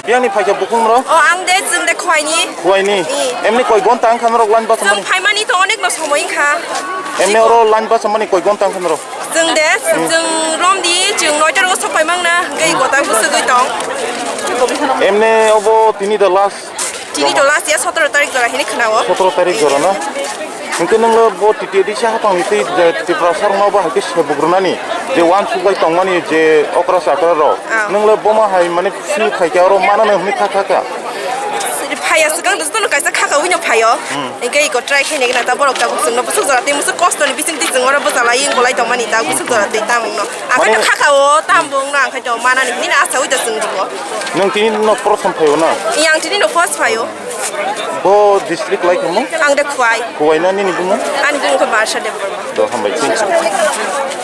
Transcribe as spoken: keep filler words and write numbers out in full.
Biyangni phaikha bukhung rok? O, ang de, chwng de Khwaini. Khwaini? I. Emni koi gonta wngkha norok line basa mani? Chwng phaimani to onek no somoi wngkha. Emni oro line basa mani koi gonta wngkha norok? Chwng de, chwng romdi, chwng noita rogo sok paimang na, hwnkhe i gota bwswgwi tong. Emni obo tini the last? Tini to last year sotoro tarik jora hini khwnao. Sotoro tarik jora na? Hwnkhe nwnglo bo T T A D C hapang ni twi je Tiprasa rokno bo hai khe sebuk rwnani je uansuk bai tongmani je okra chakra rok. Ah. Nwnglo bomo hai mane feel khai khe oro manano hwnwi kha kha kha. Phaiya swkang to jotono kaisa khaka wino phaio. Hmm. Hwnkhe iko try khaina gina ta borok tabuk chwngno bwswk jora tei bwswk kosto ni bising twi chwng oro bwchalai wng bolai tongmani ta bwswk jora twi tamungno. Ang khe to mane khaka o tam bo wngno ang khe to manani hwnwi no acha ui da chwng rwo. Nwng tini no prothom phaio na? Yang tini no first phaio. Bo district lai kamo? Ang de Khwai. Khwai na nini bumung? Ani bumung khe Barsha Debbarma. Do hambai, thank you.